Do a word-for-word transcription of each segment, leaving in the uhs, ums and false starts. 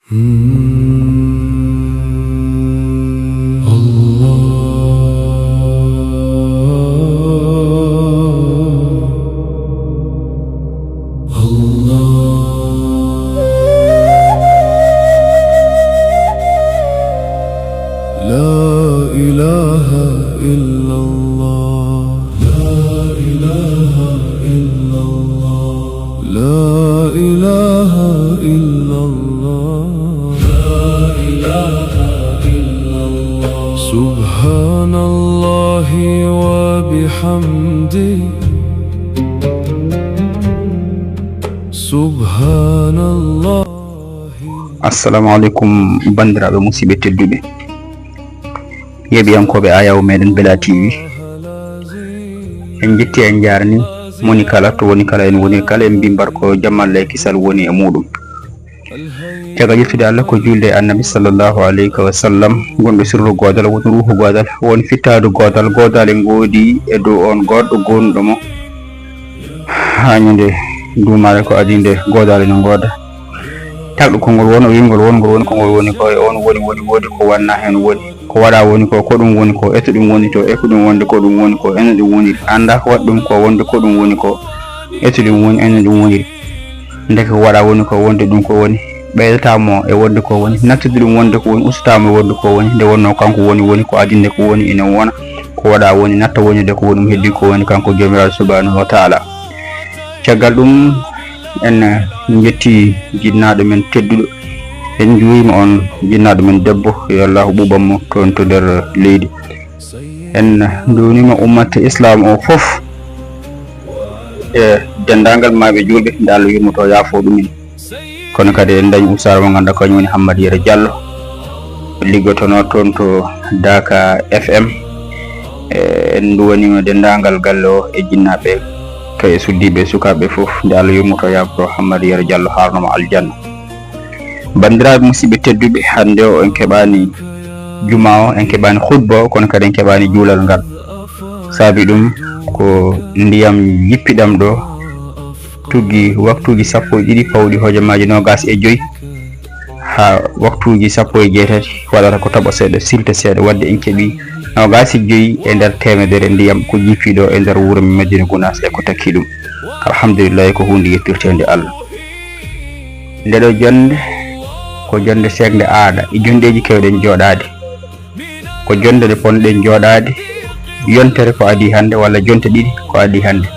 الله. الله. لا إله إلا الله. لا إله إلا الله. لا إله إلا الله. لا إله إلا الله. سبحان الله وبحمده. سبحان الله. Assalamu aleykum, banndiraaɓe musidɓe tedduɓe, yeeɓiyankooɓe Ayaw meɗen Bela T V. En njetti, en njaarni moni kala to woni kala, en woni kala, en mbi mbar ko jamalla e kisal woni e muɗum. Caggal yettude Allah, ko juulde e Annabi sallallahu alayhi wa sallam, gonɗo sirru goodal, woni ruuhu goodal, woni fittaadu goodal, goodaali ngoodi e dow on goodɗo gonɗo mo. Haa ñande duumaare ko adii nde goodaali no ngooda. Tagɗo konngol won, o wiingol won, ngol woni ko ngol woni ko, e on woni, woni, woodi ko wanna heen woni. Ko waɗa woni ko, ko ɗum woni ko, e to ɗum woni to, e ko ɗum wonde ko ɗum woni ko, e no ɗum woniri. Annda ko waɗi ɗum ko wonde ko ɗum woni ko, e to ɗum woni, e no ɗum woniri. Ndeke ko waɗa woni ko wonde ɗum ko woni. Ɓeydata mo e wonde ko woni, nattude ɗum wonde ko woni, ustata mo e wonde ko woni. Nde wonno kanko woni, woni ko adinde ko woni, ene wona. Ko waɗa woni, natta wonirde ko woni, mo heddi ko woni, kanko Joomiraaɗo subhanahu wa taala. Caggal ɗum, en njetti jinnaaɗo men tedduɗo. En njuuriima on jinnaaɗo men debbo, yo Allahu ɓuuɓan mo toon to nder leydi. En nduwniima ummat Islam o fof, e denndaangal maaɓe juulɓe, nde Allah yurmoto yaafo ɗumen. Kono kadi en dañi ustaara mo ngannduɗaa kañum woni Hammadi Yero Diallo, liggotonoo toon to Daaka F M. E, en nduwaniima denndaangal galle o e jinnaaɓe, kay e suddiiɓe e sukaaɓe fof, nde Allah yurmoto yaafo Hammadi Yero Diallo, haarno mo aljanna. Banndiraaɓe musidɓe tedduɓe, hannde o en keɓaani juma o, en keɓaani khutba o, kono kadi en keɓaani juulal ngal. Saabi ɗum ko ndiyam jippiɗam ɗo, tuggi waktuuji sappo e ɗiɗi pawɗi hojomaaji noogaas e joy haa waktuuji sappo e jeetati, waɗata ko toɓa seeɗa, silta seeɗa. Waɗde en keɓi noogaas e joy e nder teemedere ndiyam ko jippii ɗo e nder wuro men Madina Gunaas e ko takki ɗum. Alhamdulillahi, ko huunde yettirteende Allah. Nde ɗo jonnde ko jonnde seeknde aada e jonndeeji keewɗen jooɗaade. Ko jonnde nde ponnoɗen jooɗaade, yontere ko adii hannde walla jonte ɗiɗi ko adii hannde.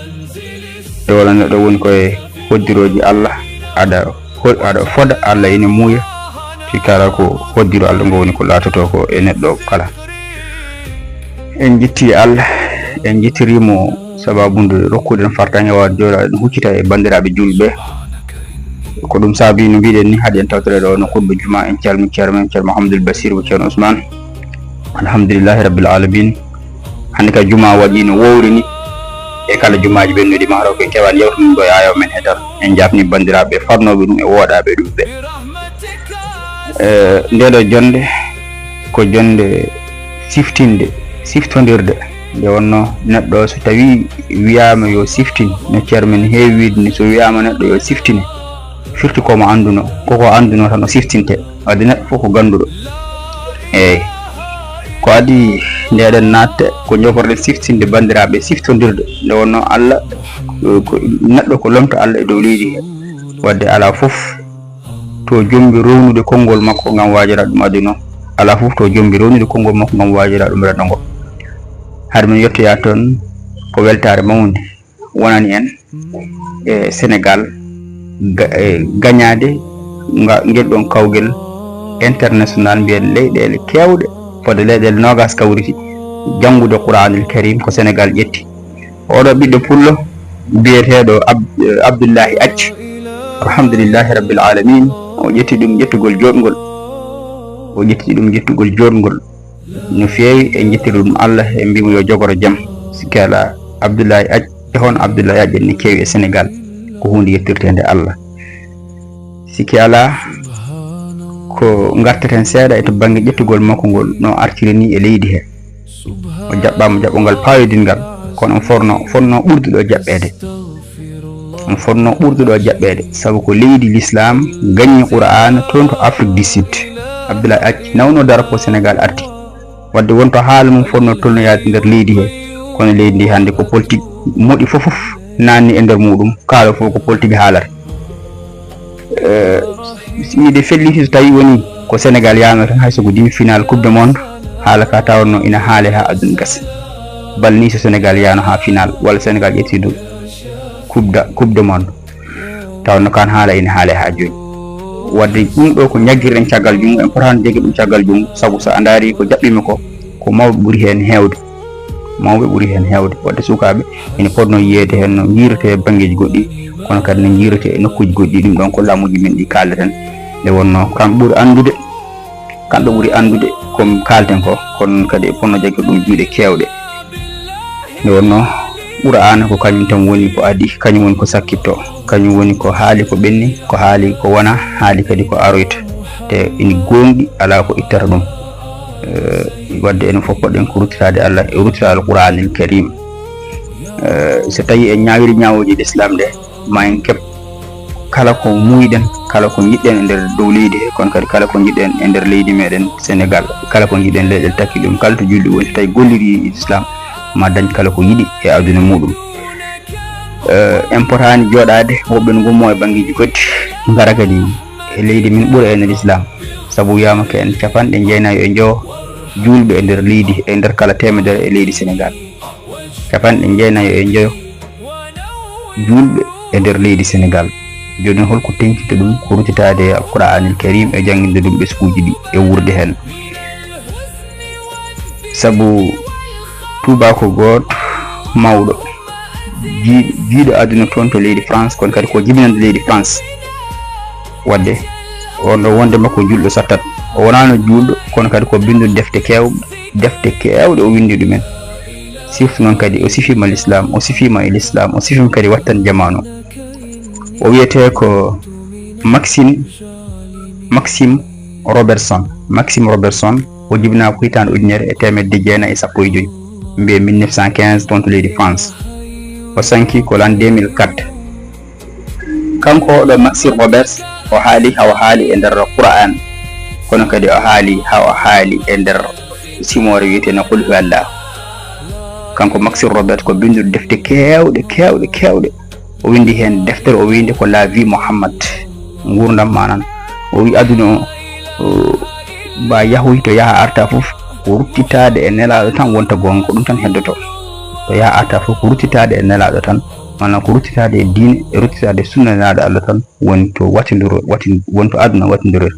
Nde wonno neɗɗo woni ko e hoddirooji Allah, aɗa ho-, aɗa foda Allah ene muuya, si kala ko hoddiro Allah ngo woni ko laatoto ko e neɗɗo kala. En njetti Allah, en njettirii mo sababu nde rokkuɗen fartaŋŋe waawde jooɗaade en huccita e banndiraaɓe juulɓe. Ko ɗum saabi no mbiɗen ni, hade en tawtoreede o no khutba juma, en calmi ceerno men, ceerno Mouhamadoul Bassir mo ceerno Ousmane. Alhamdulillahi rabbil alamin. Hannde ka juma waɗi no wowri ni. E kala jumaaji ɓennuɗi mahro ko en keɓani yewtude ɗum ɗo e Ayaw men heɗal. En jaafni banndiraaɓe farnooɓe ɗum e woɗaaɓe ɗum ɓe. E, nde ɗo jonnde ko jonnde siftinde, siftondirde. Nde wonno neɗɗo so tawi wiyaama yo siftin, no ceerno men heewi wiide ni, so wiyaama neɗɗo yo siftine, firti ko mo annduno, ko ko annduno tan o siftinte. Wadde neɗɗo fof ko gannduɗo. Eeyi. Ko adii ndeɗen naatde, ko njoforɗen siftinde banndiraaɓe, siftondirde. Nde wonno Allah, ko, ko neɗɗo ko lomto Allah e dow leydi he. Wadde alaa fof to jombi rownude konngol makko ngam waajora ɗum aduna. Alaa fof to jombi rownude konngol makko ngam waajora ɗum renndo ngo. Hade men yettoyaa toon, ko weltaare mawnde wonani en e Senegaal, ga-, e gañaade nga, ngel ɗoon kawgel international, mbiyen leyɗeele keewɗe, fodde leyɗeele noogaas kawriti, janngude Quraanul Kariim ko Senegaal ƴetti. Oɗo ɓiɗɗo pullo biyeteeɗo Ab-, Abdullahi Acc, alhamdulillahi rabbil alamin, o ƴetti ɗum ƴettugol jooɗngol, o ƴetti ɗum ƴettugol jooɗngol. No feewi, en njettiri ɗum Allah, en mbiimo yo jogoro jam. Sikke alaa, Abdoulaye Aƴ, e hono Abdoulaye Aƴ en ne keewi e Senegaal, ko huunde yettirteende Allah. Sikke alaa, ko ngarteten seeɗa e to bannge ƴettugol makko ngol, no artiri ni e leydi he. O jaɓɓaama jaɓɓungal paayodinngal, kono on forno, fotno ɓurduɗo jaɓɓeede. Mo fotno ɓurduɗo jaɓɓeede, sabu ko leydi lislaam gañi Qur'aana toon to Afrique du Sud. Abdoulaye Athie nawno daro ko Sénégal arti. Wadde won to haala mum fotno tolnoyaade nder leydi he. Kono leydi ndi hannde ko politique moɗi fof fof naanni e nder muɗum, kaala fof ko politique haalata. Eh, miɗo felliti so tawi woni ko Sénégal yaano tan, hay so ko demi final coupe du monde, haala ka tawanno ina haale ha aduna gasa. Bal ni so Sénégal yaano ha final, walla Sénégal ƴettiiɗo coupe da-, coupe du monde, tawanno kan haala ina haale ha jooni. Wadde ɗum ɗo ko jaggirɗen caggal junngo, en potaani jaggi ɗum caggal junngo, sabu so a ndaari ko jaɓɓimi ko, ko mawɓe ɓuri heen heewde. Mawɓe ɓuri heen heewde. Wadde sukaaɓe ina potno yiyeede heen no njiirete e banngeeji goɗɗi, kono kadi no njiirete e nokkuuji goɗɗi. Ɗum ɗoon ko laamuuji men ɗi kaaleten. Nde wonnoo kam ɓuri anndude, kamɓe ɓuri anndude ko kaalten ko, kono kadi e potno jagge ɗum juuɗe keewɗe. Nde wonnoo Qur'aana ko kañum tan woni ko adii, kañum woni ko sakkitto, kañum woni ko haali ko ɓenni, ko haali ko wona, haali kadi ko aroyta. Te ina goonɗi, alaa ko ittata ɗum. Eh, wadde enen fof poɗɗen ko ruttitaade Allah e ruttitaade Al Qur'aanil Karim. Eh, so tawi en ñaawiri ñaawooji Lislaam ɗe, ma en keɓ kala ko muuyiɗen, kala ko njiɗɗen e nder dow leydi he, kono kadi kala ko njiɗɗen e nder leydi meɗen Senegal, kala ko njiɗɗen leyɗe takki ɗum, kala to julɗo woni, so tawi golliri Lislaam, ma dañ kala ko yiɗi e aduna muɗum. Eh, en potaani jooɗaade, woɓɓe no ngummo e banngeeji goɗɗi, ngara kadi e leydi min ɓura en Lislaam. Sabu wiyaama ko en capanɗe jeenayo e njoyo juulɓe e nder leydi, e nder kala teemedere e leydi Senegal. Capanɗe jeenayo e njoyo juulɓe e nder leydi Senegal. Jooni noon, holko teŋtinta ɗum? Ko ruttitaade e Alqur'aanil Kariim e jannginde ɗum ɓesnguuji ɗi e wuurde heen. Sabu tuubaako gooto mawɗo, jii-, jiiɗo aduna toon to leydi France, kono kadi ko jibinannde leydi France. Wadde, on ɗo wonde makko juulɗo sattat. O wonaano juulɗo, kono kadi ko binnduɗo defte keew-, defte keewɗe o winndi ɗumen. Surtout noon kadi o sifiima Lislaam, o sifiima e Lislaam, o sifiima kadi wattan jamaanu. O wiyetee ko Maxime, Maxime Robertson. Maxime Robertson, o jibinaa ko hitaande ujunere e teemedde jeenayi e sappo e joy, mbiye mille neuf cent quinze, toon to leydi France. O sanki ko l'an deux mille quatre. Kanko oɗo Maxime Roberts, o haali haa o haali e nder Qur'an, kono kadi o haali haa o haali e nder simoore wiyeteende Qul huwa Allah. Kanko Maxime Roberts ko binnduɗo defte keewɗe, keewɗe, keewɗe. O winndi heen deftere, o winndi ko La vie Muhammad, nguurndam manan. O wi aduna o, o, ba yahoy to yaha arta fof, ko ruttitaade e Nelaaɗo tan wonta goonga, ko ɗum tan heddoto. To yaha arta fof, ko ruttitaade e Nelaaɗo tan, maanaam ko ruttitaade e diine, e ruttitaade e sunna Nelaaɗo Allah tan woni to watindiro-, watin-, woni to aduna watindiroyta.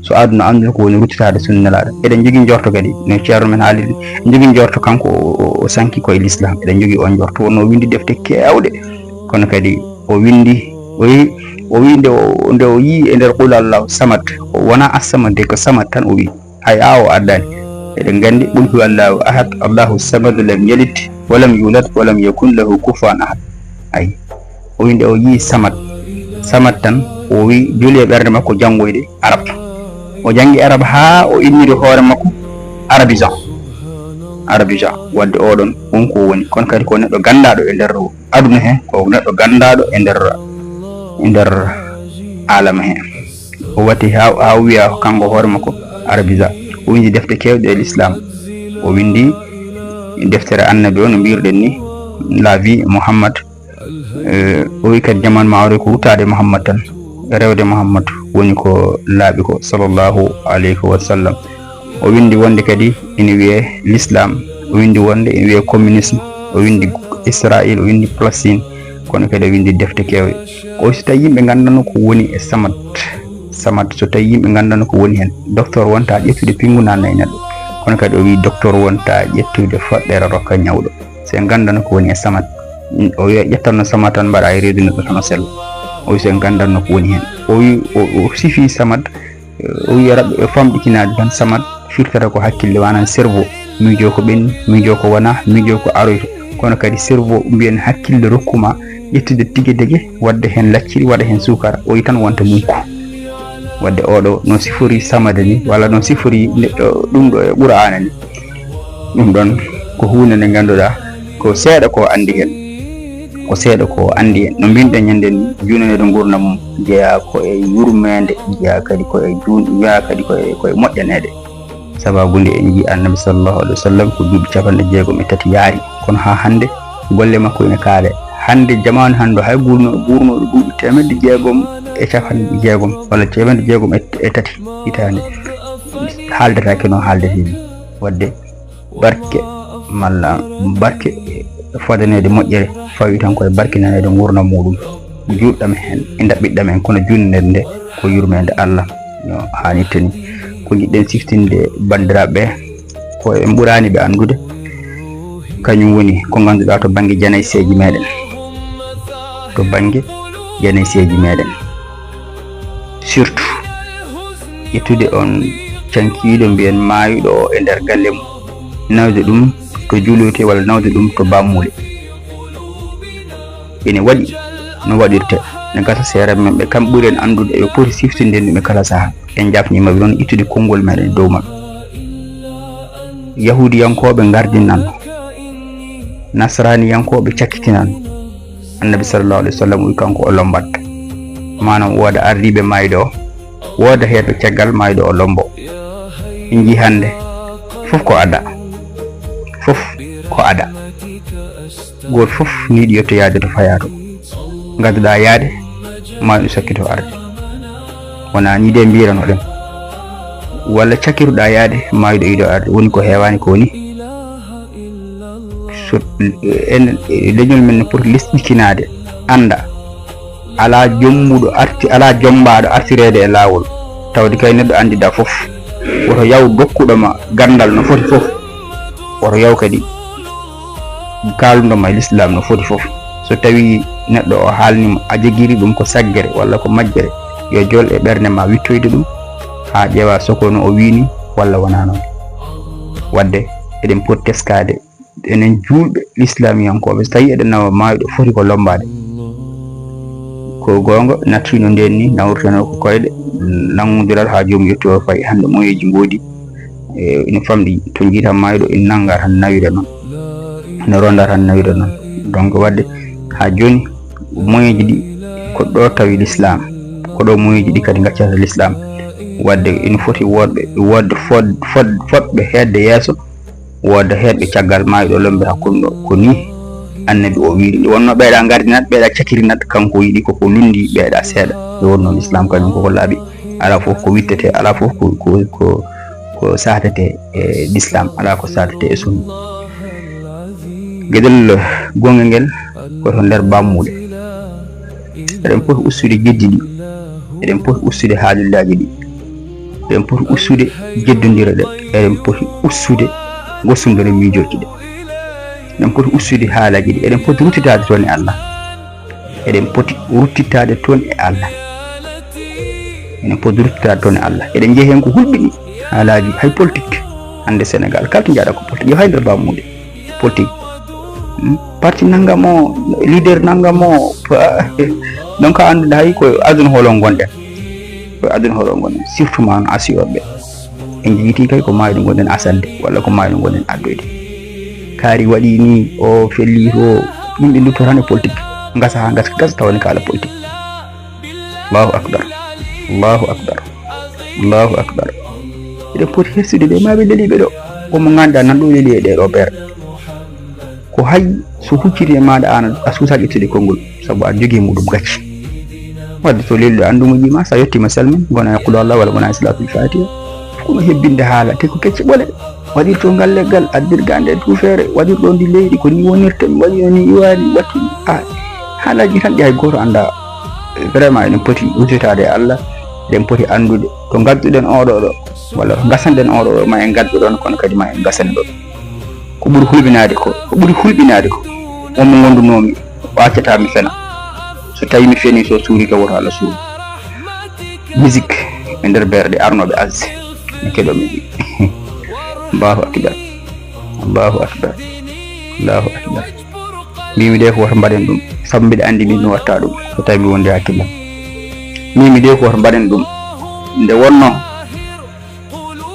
So aduna anndude ko woni ruttitaade sunna Nelaaɗo. Eɗen njogii njorto kadi, no ceerno men haaliri, en njogii njorto kanko o, o, o sanki koye Lislaam. Eɗen njogii on njorto, wonno o winndi defte keewɗe, kono kadi o winndi, o yi-, o wi nde o, nde o yii e nder Qul Allahu Samad, o wona As-Samad de, ko Samad tan o wi. Hay a o addaani. Eɗen nganndi Qul huwa Allahu ahad, Allahu samad, lam yalid, wa lam yulad, wa lam yakun lahu kufuwan ahad. Ay, o wi nde o yii Samad, Samad tan, o wi joli e ɓernde makko janngoyde Arab. O janngi Arab haa o inniri hoore makko Arabijan. Arabijan, wadde oɗon won ko woni. Kono kadi ko neɗɗo ganndaaɗo e nder aduna he, ko neɗɗo ganndaaɗo e nder, e nder alama he. O watti haa, haa o wiya kanko hoore makko Arabiza. O winndi defte keewɗe e Lislaam. O winndi deftere Annabi o, no mbiyruɗen ni, La vie Muhammad. Eh, o wi kadi jaman ma o ko ruttaade Muhammad tan. Rewde Muhammad woni ko laaɓi ko, sallallahu alayhi wa sallam. O winndi wonde kadi ina wiyee Lislaam. O winndi wonde ina wiyee communisme. O winndi Israël, o winndi Palestine. Kono kadi o winndi defte keewɗe. O wi so tawi yimɓe nganndanno ko woni e Samad. Samad, so tawi yimɓe nganndanno ko woni heen. Docteur wonta ƴettude pinngu nanna e neɗɗo. Kono kadi o wi docteur wonta ƴettude foɗɗere rokka ñawɗo. So en nganndanno ko woni e Samad. O wiya ƴettanno Samad tan mbaɗa e reedu neɗɗo tan o sella. O wi so en nganndanno ko woni heen. O wi, o, o sifi Samad, o wi raɓɓe e famɗitinaade tan Samad firtata ko hakkille, maanaam cerveau. Miijo ko ɓenni, miijo ko wona, miijo ko aroyta. Kono kadi cerveau mbiyen hakkille rokkuma ƴettude tigi dege, wadde heen lacciri, waɗa heen suukara. O wi tan wonta munku. Wadde oɗo no sifori Samada ni, walla no sifori neɗɗo ɗum ɗo e Qur'aana ni. Ɗum ɗon ko huunde nde ngannduɗaa ko seeɗa ko anndi heen. ko seeɗa ko o anndi en. No mbinɗen ñande ni, juunaneede nguurndam mum jeyaa ko e yurmeende, jeyaa kadi ko e juun-, jeyaa kadi ko e, ko e moƴƴaneede. Sababu nde en njii Annabi sallallahu alaihi wasallam ko duuɓi capanɗe jeegom e tati yaari, kono haa hannde golle makko ina kaale. Hannde, jamaanu hannde, hay guurno-, guurnooɗo duuɓi teemedde jeegom e capanɗe jeegom walla teemedde jeegom e, e tati hitaande, haaldataake noon haaldetee ni. Waɗde barke, malla barke fodaneede moƴƴere, fawi tan koye barkinaneede nguurndam muuɗum. Juutɗam heen, e ndaɓɓiɗɗam heen, kono juunaneede nde ko yurmeende Allah, no haanirta ni. Ko njiɗɗen siftinde banndiraaɓe ɓe, ko en ɓuraani ɓe anndude, kañum woni ko ngannduɗaa to bannge janayseeji meeɗen, to bannge janayseeji meeɗen. Surtout, ƴettude on cankiiɗo, mbiyen maayuɗo o e nder galle mum, nawde ɗum to juuloyte walla nawde ɗum to bammuule. Ene waɗi no waɗirte, ne gasa seere men ɓe, kam ɓuri en anndude, eɓe poti siftinde ɗum e kala saha. En jaafniima ɓe noon ƴettude konngol meɗen dow maɓɓe. Yahuudiyankooɓe ngardinan, nasaraaniyankooɓe cakkitinan. Annabi sallallahu alaihi wasallam wi kanko o lombat. Maanaam wooda ardiiɓe maayɗo o, wooda heerɓe caggal maayɗo o lombo. En njii hannde, fof ko ada. Fof ko ada. Gooto fof niiɗi yetto yaade to fayaa to. Ngadduɗaa yaade, maayɗo sakkito arde. Wonaa nii de mbiyiranoɗen. Walla cakkiruɗaa yaade, maayɗo yiɗo arde. Woni ko heewaani ko ni. So, en, leñol men no poti lesɗikinaade, annda. Alaa jommuɗo arti, alaa jommbaaɗo artireede e laawol, tawde kay neɗɗo anndiɗaa fof. Woto yaw dokkuɗo ma ganndal no foti fof. Woto yaw kadi kaalduɗo ma e Lislaam no foti fof. So tawii neɗɗo o haalniima a jogiri ɗum ko saggere walla ko majjere, yo jol e ɓernde ma wittoyde ɗum, haa ƴeewa so ko no o wiyi ni walla wonaa noon. Waɗde eɗen poti teskaade, enen juulɓe lislaamiyankooɓe, so tawii eɗen nawa maayɗo foti ko lommbaade. Ko goonga, nattiino ndeen ni, nawrteno ko koyɗe, nanngodiral haa joomum yetto o fayi. Hannde moyeeji ngoodi, e, ina famɗi, to njiita maayɗo, ina nannga tan nawira noon, ina ronda tan nawira noon. Donc, waɗde haa jooni, moyeeji ɗi ko ɗo tawi Lislaam, ko ɗo moyeeji ɗi kadi ngaccata Lislaam. Waɗde ina foti woodɓe, woodde fod-, fod-, fodɓe heedde yeeso, wooda heerɓe caggal maayɗo lombe hakkunde ɗo. Ko ni Annabi o wiiri. Nde wonno ɓeeɗa ngardinat, ɓeeɗa cakirinat, kanko yiɗi koko lundi ɓeeɗa seeɗa. Nde wonno Lislaam kañum koko laaɓi. Alaa fof ko wittete, alaa fof ko, ko, ko, ko saatete e Lislaam, alaa ko saatete e Sunna. Geɗel goonga ngel ko to nder bammuɗe. Eɗen poti ustude jeddi ɗi. Eɗen poti ustude haalullaaji ɗi. Eɗen poti ustude jeddondire ɗe. Eɗen poti ustude gosundere miijooji ɗe. Eɗen poti ustude haalaaji ɗi. Eɗen poti ruttitaade toon e Allah. Eɗen poti ruttitaade toon e Allah. Eɗen poti ruttitaade toon e Allah. Eɗen njeya heen ko hulɓini haalaaji hay politique. Hannde Sénégal, kala to njaaɗa ko politique. Yo hay nder bammuɗe. Politique. Hmm? Parti nanngam o, leader nanngam o, pa-, donc a anndude hay ko aduna holo ngonɗen. Ko aduna holo ngonɗen. Surtout ma on asiyoɓe. En njiiti kay ko maayɗo ngonɗen asande, walla ko maayɗo ngonɗen addoyde. Kaari waɗi ni, o felli to, yimɓe ndutto tan e politique. Ngasa haa ngasa, ngasa tawa ne kaala politique. Allahu akbar. Allahu akbar. Allahu akbar. Eɗen poti hersude ɓe, maa ɓe leliiɓe ɗo. Ko mo ngannduɗaa nan ɗo leli e ɗee ɗo ɓeer. Ko hay so hucciti e maaɗa aan a suusaa ƴettude konngol, sabu aɗa jogii muɗum gacce. Waɗde so leliɗo anndu mo yiima, so a yettiima salmin, ngona e Qul Huwallah walla ngona e Salaatul Faatiha. Ko ɗum hebbinde haala, te ko kecce ɓole. Waɗirto ngal leggal, addirga nde tuufeere, waɗirɗo ndi leydi, ko ni wonirta, mi waɗino ni iwaani, watti. A, haalaaji tan ɗi hay gooto anndaa. Vraiment, eɗen poti udditaade e Allah, eɗen poti anndude to ngadduɗen oɗo ɗo, walla to ngasanɗen oɗo ɗo, ma en ngaddu ɗoon, kono kadi ma en ngasan ɗoon. Ko ɓuri hulɓinaade ko, ko ɓuri hulɓinaade ko, won mo ngondunoomi, o accataa mi fena. So tawii mi fenii, so suuri, to woto Allah suuru. Musique e nder berɗe arnooɓe Asie, mi keɗoo mi. Allahu akbar. Allahu akbar. Allahu akbar. Mbimi de ko woto mbaɗen ɗum, sabu mbiɗa anndi min mi watta ɗum, so tawi mi wondi hakkillam. Mbimi de ko woto mbaɗen ɗum. Nde wonno,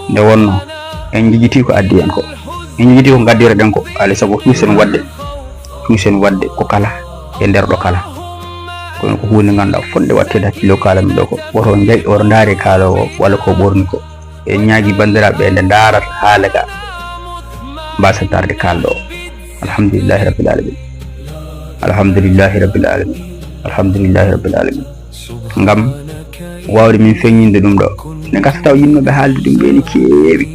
nde wonno, en njejjiti ko addi en ko. En njejjiti ko ngaddireɗen ko. Alay sago tuusen waɗde, tuusen waɗde ko kala. e nder ɗo kala. Kono ko huunde ngannduɗaa fotnde waɗteede hakkille ko kaalanmi ɗo ko. Woto jay, woto ndaare kaaloowo walla ko ɓorni ko. En ñaagii banndiraaɓe ɓe nde ndaarata haala ka, mbaasen darde kaalɗo o. Alhamdulillahi rabbil alamin. Alhamdulillahi rabbil alamin. Alhamdulillahi rabbil alamin. Ngam waawde min feññinde ɗum ɗo. Ne gasa taw yimɓe ɓe haalde ɗum ɓe ne keewi.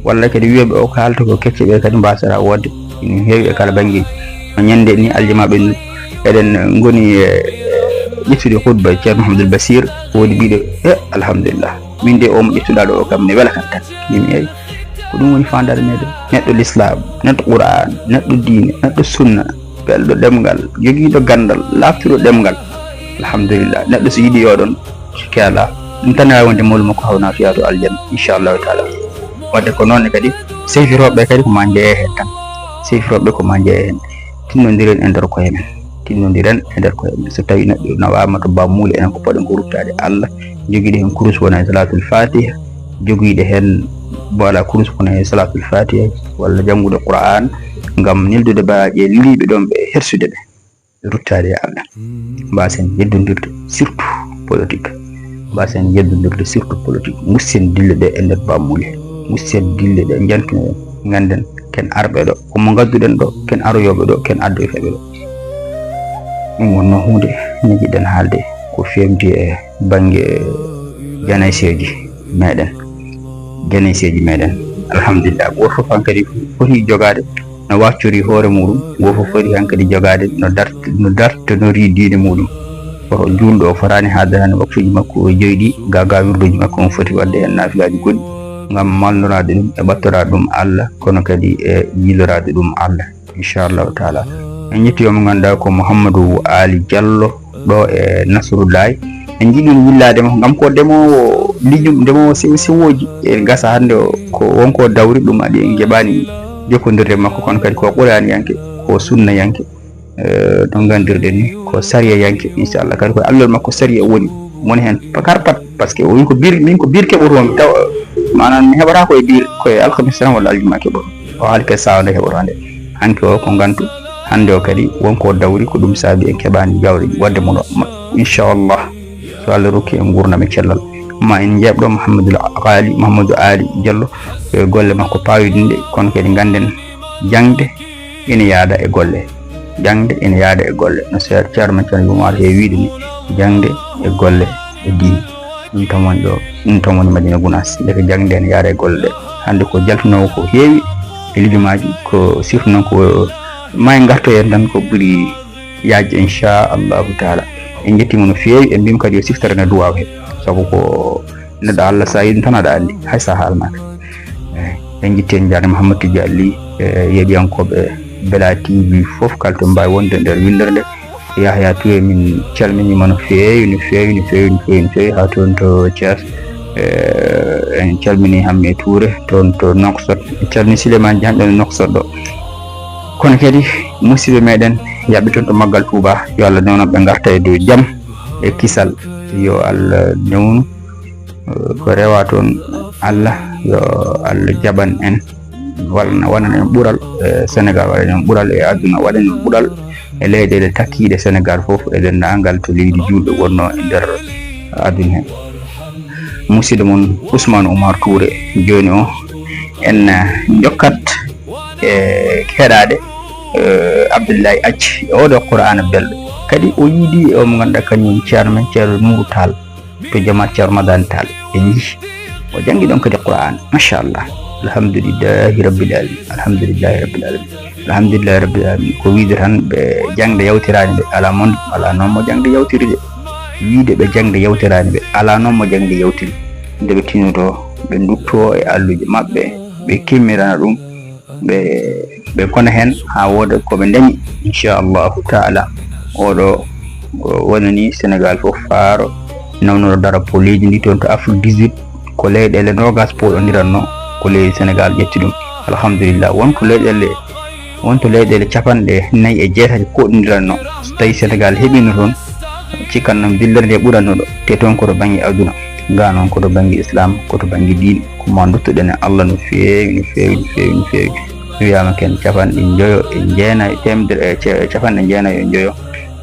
Walla kadi wiyooɓe o ko haalta ko kecce ɓe kadi mbaasata woodde. Ina heewi e kala banngeeji. No ñande ni aljamaaɓe en eɗen ngoni e ƴettude khutba Ceerno Mahamadul Basir, woodi mbiɗo, e alhamdulillah. Min de o mo ƴettuɗaa ɗo o kam ne wela kan tan. Min eyi. Ko ɗum woni faandaare meɗen. Neɗɗo l'islam, neɗɗo Qur'an, neɗɗo diine, neɗɗo sunna, belɗo ɗemngal, jogiiɗo ganndal, laaɓtuɗo ɗemngal. Alhamdulillah. Neɗɗo so yiɗi yo ɗon, sikki alaa. Ɗum tan ne waawi wonde mawlu makko hawna fiya to aljanna, inchallahu taala. Wadde ko noon ne kadi, seyfirooɓe kadi ko ma njeye heen tan. Seyfirooɓe ko ma njeye heen. Tinnondiren e nder koye men. Tinnondiren e nder koye men. So tawi neɗɗo nawaama to bammuule, enen ko poɗen ko ruttaade Allah, jogiiɗo heen kurus wona e salatul fatiha, jogiiɗo heen mbola kurus wona e salatul fatiha, walla janngude Qur'an, ngam neldude baaje liiɓe ɗon ɓe hersude ɓe. Ruttaade e Allah. Mbaasen yeddondirde, surtout politique. Mbaasen yeddondirde, surtout politique. Mussen dille ɗe e nder bammuule. Mussen dille ɗe, njantuno en. Ngannden ken arɓe ɗo. Ko mo ngadduɗen ɗo, ken aroyooɓe ɗo, ken addoyteeɓe ɗo. Ɗum wonno huunde nde njiɗɗen haalde. Ko feewti e bannge janayseeji meɗen. Janayseeji meɗen. Alhamdulillah. Gooto fof hankadi foti jogaade no waccori hoore muɗum, gooto fof foti hankadi jogaade no dart-, no dartonori diine muɗum. Ko juulɗo o fotaani haadanaade waktuuji makko o joyɗi, ga, ga wirduuji makko on foti waɗde heen naafilaaji goɗɗi, ngam malnoraade ɗum e ɓattoraade ɗum Allah, kono kadi e yiiloraade ɗum Allah, inchallahu taala. En njetti o mo ngannduɗaa ko Mouhamadou Ali Diallo, ɗo e Nasrullahi. En njiɗi ɗum yillaade mo, ngam ko ndemoowo lijum, ndemoowo sewo sewooji. E gasa hannde o, ko wonko dawri ɗum aɗi en njeɓaani jokkondirde makko, kono kadi ko qur'aniyanke, ko sunnayanke. Eh, no nganndirɗen ni, ko sariyayanke, inchallah. Kadi ko allol makko sariya woni, woni heen kala pat, parce que o wi ko biir, min ko biir keɓotomi, taw, maanaam mi heɓata ko e biir, ko e alkamisa tan walla aljuma keɓoto. O haali kadi sawa nde heɓoto nde. Hanki o ko ngantu, hannde o kadi wonko dawri, ko ɗum saabi en keɓaani jawdi wadde mo ɗo. Inchallah, so Allah rokki en nguurndam e cellal. Ma en njeeɓɗo Mouhamadou Ali, Mouhamadou Ali Diallo, e golle makko paawiɗinɗe, kono kadi ngannden jaŋde ina yaada e golle. Jaŋde ina yaada e golle. No Seer-, Ceerno men Ceerno Yumar he wiide ni, jaŋde e golle e diine. Ɗum tan woni ɗo, ɗum tan woni Madina Gunaas. Ndeke jaŋde ina yaada e golle ɗe. Hannde ko jaltunoo ko heewi e lijumaaji, ko surtout noon ko ma en ngarto heen tan ko ɓuri yaajde, inchallahu taala. En njettiima no feewi, en mbiima kadi yo siftore ne duwaaw he. Sabu ko neɗɗo Allah, so a yiɗi tan aɗa anndi, hay so a haalnaaka. Eey, en njetti en njaarniima Mouhamadou Tidiane Ly, e yeeɓiyankooɓe Bella T V fof, kala to mbaawi wonde nder winndere nde. Yahya Touré, min calminiima no feewi, no feewi, no feewi, no feewi, no feewi, haa toon to Thiès. Eh, en calminii Hammee Touré, toon to Nouakchott. En calminii Souleymane Diagne, ɗoon e Nouakchott ɗo. Kono kadi, musidɓe meɗen, yaaɓe toon to Maggal Touba, yo Allah newnan ɓe ngarta e dow jam e kisal. Yo Allah newnu, eh, ko rewa toon Allah, yo Allah jaɓan en. Walla na waɗana en ɓural e Senegal, waɗana en ɓural e aduna, waɗana en ɓural e leyɗeele takkiiɗe Senegal fof, e denndaangal to leydi juulɓe wonnoo e nder aduna heen. Musidɗo mon Ousmane Oumar Touré, jooni o, en, eh, njokkat e heɗaade, eh, Abdoulaye Acci e oɗo Qur'aana belɗo. Kadi o yiidi e o mo ngannduɗaa kañum woni ceerno men, Ceerno Nourou Tall. To jamaat Ceerno Madani Tall, en njii. O janngi ɗoon kadi Qur'aan. Machallah. Alhamdulillahi Rabbil Alamin. Alhamdulillahi Rabbil Alamin. Alhamdulillahi Rabbil Alamin. Ko wiide tan, ɓe jaŋde yawtiraani ɓe, alaa mo, alaa noon mo jaŋde yawtiri de. Wiide ɓe jaŋde yawtiraani ɓe, alaa noon mo jaŋde yawtiri. Nde ɓe tinotoo, ɓe nduttoo e alluuje maɓɓe, ɓe kimmirana ɗum. Ɓe, ɓe ngona heen haa wooda ko ɓe ndañi, inchallahu taala. Oɗo, o wonani Senegal fof faaro, nawnoro darapo leydi ndi toon to Afrique dix-huit, ko leyɗeele noogas pooɗondiranno, ko leydi Senegal ƴetti ɗum. Alhamdulillah, won ko leyɗeele, won to leyɗeele capanɗe nayi e jeetati pooɗondiranno. So tawi Senegal heɓino toon, cikkan noon dillere nde ɓuranno ɗo, te toon ko to bannge aduna, ga noon ko to bannge islam, ko to bannge diine. Ko ma nduttuɗen e Allah no feewi, no feewi, no feewi, no feewi. Mi wiyaama ken capanɗe njoyo e jeenayo, teemedere e ce-, capanɗe jeenayo e njoyo.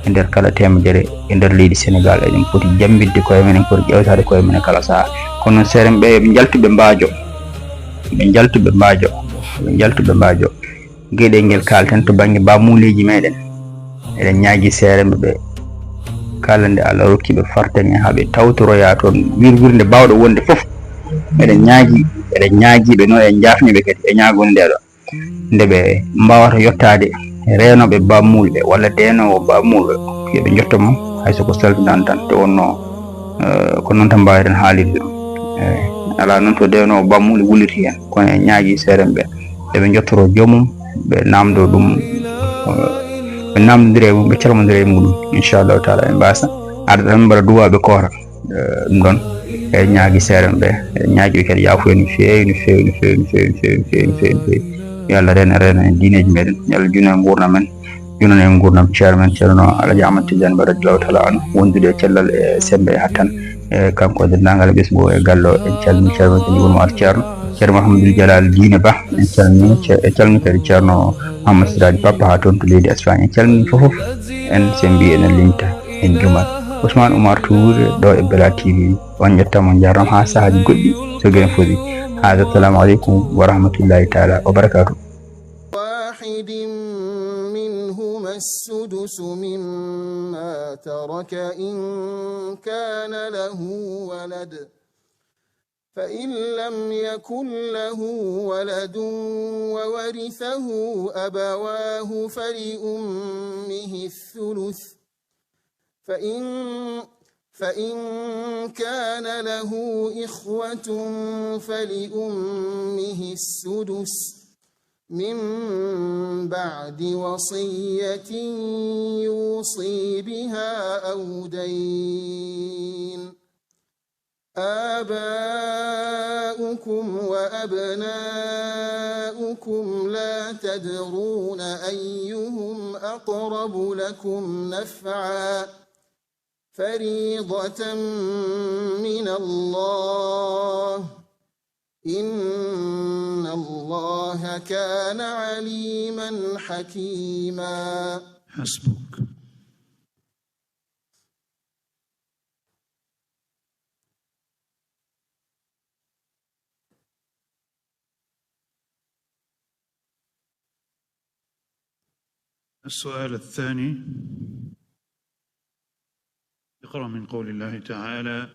e nder kala teemedere e nder leydi Senegaal. Eɗen poti jammbinde koye men, en poti ƴeewtaade koye men e kala sahaa. Kono noon, seeremɓe ɓe, yo ɓe njaltu, ɓe mbaajo, ɓe njaltu, ɓe mbaajo, ɓe njaltu, ɓe mbaajo. Geɗel ngel kaalten to bannge baamuleeji meɗen, eɗen ñaagi seeremɓe ɓe, kala nde Allah rokki ɓe fartaŋŋe, haa ɓe tawtoroya toon wirwirnde baawɗo wonde fof. Eɗen ñaagi, eɗen ñaagi ɓe noon, eɗen njaafni ɓe kadi e ñaagoonde ndeeɗo, nde ɓe mbaawata yottaade reenooɓe baamuulɓe walla deenoowo baamuulɓe, yo ɓe njotto mo, hay so ko salminaani tan, nde wonnoo, eh, ko noon tan mbaaweten haalirde ɗum. Eh, alaa noon to deenoowo baamuulɓe wulliti heen, kono en ñaagi seeremɓe ɓe, yo ɓe njottoro joomum, ɓe naamndoo ɗum, eh, ɓe naamndondira e mum, ɓe calmondira e muɗum, inchallahu taala, ɓe mbaasa arde tan, mbaɗa duwaa, ɓe koora. Eh, ɗum ɗoon, eɗen ñaagi seeremɓe ɓe, eɗen ñaagi ɓe kadi yaafuya no feewi, no feewi, no feewi, no feewi, no feewi, no feewi, no feewi, no feewi. Yo Allah reen en, reena en diineeji meɗen, yo Allah junan en nguurndam men, junan en nguurndam ceerno men, Ceerno Alhaji Ahmad Tidiane Ba radiyallahu taala anhu, wondude e cellal e semmbe e hattan, e kanko e denndaangal e ɓesngu e galle o. En calmini ceerno men, Ceerno Ibrahima Ceerno, Ceerno Mahamadou Jalal Diine Ba, en calmini ce-, en calmini kadi Ceerno Mahamadou Siraji Papa haa toon to leydi Espagne. En calmini fof fof, en semmbi, enen limta, en jumat. Ousmane Oumar Touré ɗo e Bella T V. On njettaama, on njaaraama haa sahaaji goɗɗi so genen foti. Haaja, assalamu aleykum wa rahmatullahi taala wa barakatuh. واحد منهما السدس مما ترك إن كان له ولد، فإن لم يكن له ولد وورثه أبواه فلأمه الثلث، فإن، فإن كان له إخوة فلأمه السدس من بعد وصية يوصي بها أو دين. آباؤكم وأبناؤكم لا تدرون أيهم أقرب لكم نفعا، فريضة من الله، إن الله كان عليما حكيما. حسبك. السؤال الثاني، اقرأ من قول الله تعالى: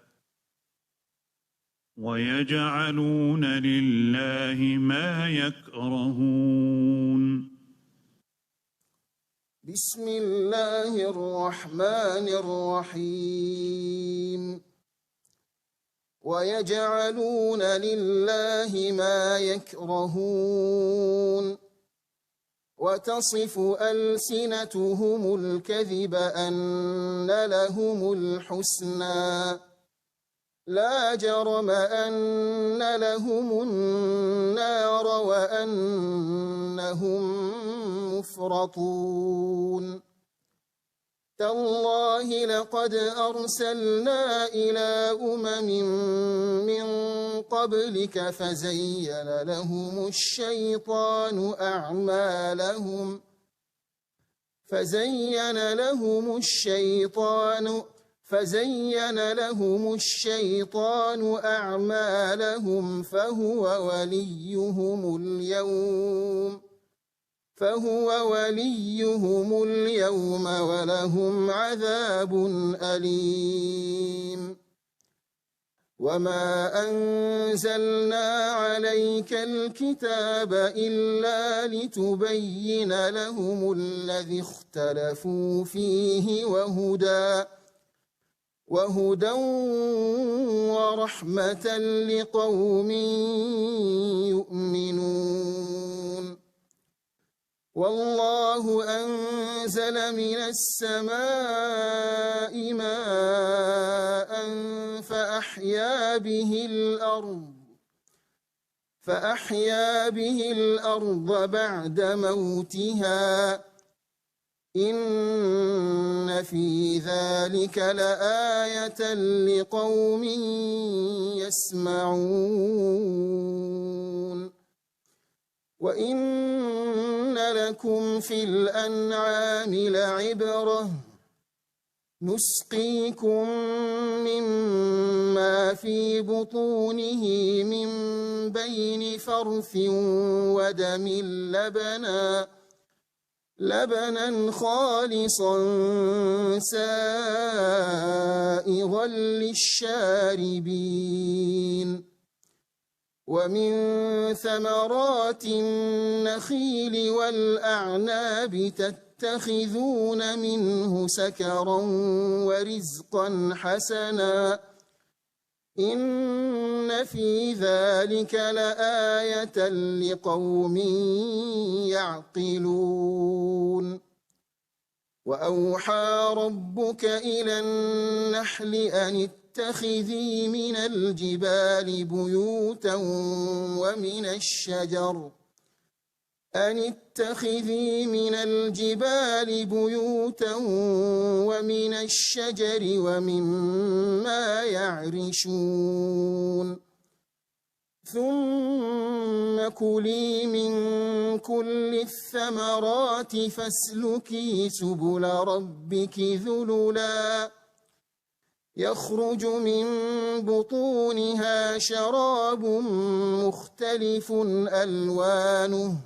"ويجعلون لله ما يكرهون". بسم الله الرحمن الرحيم. ويجعلون لله ما يكرهون. وتصف ألسنتهم الكذب أن لهم الحسنى. لا جرم أن لهم النار وأنهم مفرطون. تالله لقد أرسلنا إلى أمم من قبلك فزين لهم الشيطان أعمالهم، فزين لهم الشيطان، فزين لهم الشيطان أعمالهم فهو وليهم اليوم، فهو وليهم اليوم ولهم عذاب أليم. وما أنزلنا عليك الكتاب إلا لتبين لهم الذي اختلفوا فيه وهدى، وهدى ورحمة لقوم يؤمنون. والله أنزل من السماء ماء فأحيا به الأرض، فأحيا به الأرض بعد موتها، إن في ذلك لآية لقوم يسمعون. وإن لكم في الأنعام لعبرة، نسقيكم مما في بطونه من بين فرث ودم لبنا، لبنا خالصا سائغا للشاربين. ومن ثمرات النخيل والأعناب تتخذون منه سكرا ورزقا حسنا، إن في ذلك لآية لقوم يعقلون. وأوحى ربك إلى النحل أن اتخذي من الجبال بيوتا ومن الشجر، أن اتخذي من الجبال بيوتا ومن الشجر ومما يعرشون. ثم كلي من كل الثمرات فاسلكي سبل ربك ذللا، يخرج من بطونها شراب مختلف ألوانه،